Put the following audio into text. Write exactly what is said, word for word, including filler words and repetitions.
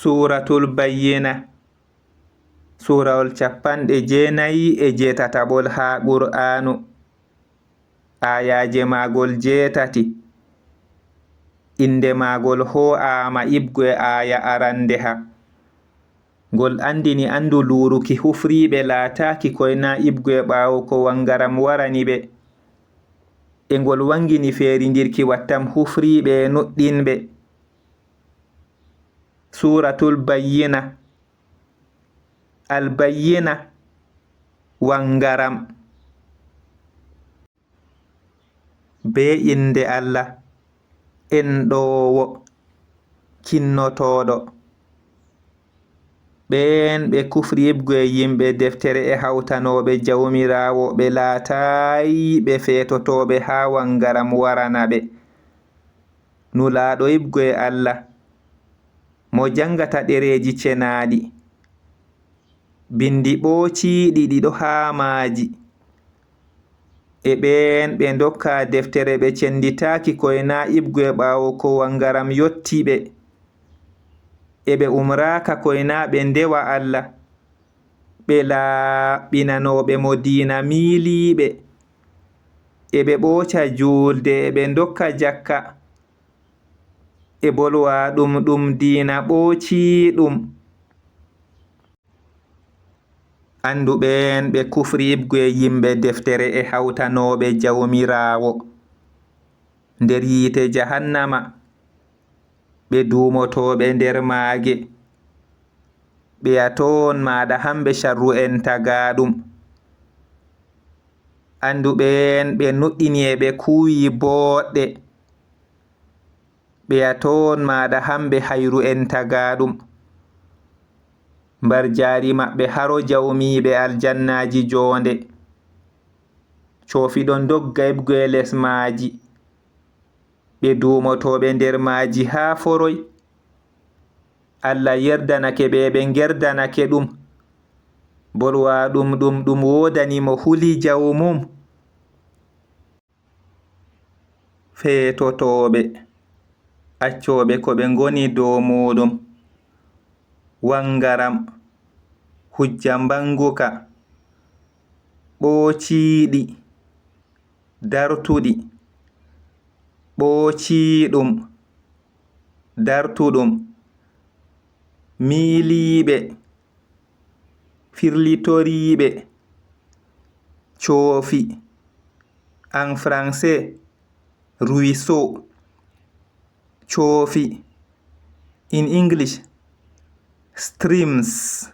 Suuratul Bayyina, suurawol cappanɗe jeenayi e jeetataɓol haa Qur'aanu, aayaaje maagol jeetati. Innde maagol hoo'aama iɓgo e aaya arandeha. Ngol anndini anndu luuruki hufriiɓe laataaki koy naa iɓgo e ɓaawo ko wanngaram warani ɓe. E ngol wanngini feerindirki wattam hufriiɓe e nuɗɗinɓe. Suuratul Bayyina. Al Bayyina, wanngaram. Bee innde Allah, enɗoowo, kinnotooɗo. Ɓeen ɓe kufri iɓgo e yimɓe deftere e hawtanooɓe Jawmiraawo, ɓe laataay ɓe feetotooɓe haa wanngaram warana ɓe. Nulaaɗo iɓgo e Allah, mo janngata ɗereeji cenaaɗi, binndi ɓoociiɗi ɗi ɗo haa maaji, e ɓeen ɓe ndokkaa deftere ɓe cennditaaki koy naa iɓgo e ɓaawo ko wanngaram yotti ɓe, e ɓe umraaka koy naa ɓe ndewa Allah, ɓe laaɓɓinanooɓe mo diina miiliiɓe, e ɓe ɓooca juulde, e ɓe ndokka jakka, e bolwa ɗum ɗum diina ɓoociiɗum. Anndu ɓeen ɓe kufri iɓgo e yimɓe deftere e hawtanooɓe Jawmiraawo nder yiite jahannama, ɓe duumotooɓe nder maage, ɓe yatoon maaɗa hamɓe sharru en tagaaɗum. Anndu ɓeen ɓe nuɗɗini e ɓe kuuyi booɗɗe, ɓe yatoon maaɗa hamɓe hayru en tagaaɗum. Mbarjaari maɓɓe haro jawmiiɓe aljannaaji joonde. Coofi ɗon ndogga iɓgo e les maaji. Ɓe duumotooɓe nder maaji haa foroy. Allah yerdanake ɓe, ɓe ngerdanake ɗum. Bolwa ɗum ɗum ɗum woodani mo huli jawmum. Feetotooɓe, accooɓe ko ɓe ngoni dow muuɗum. Wanngaram, hujja mbannguka, ɓoociiɗi, dartuɗi, ɓoociiɗum, dartuɗum, miiliiɓe, firlitoriiɓe, coofi, en français, ruisseau, coofi, in English, streams,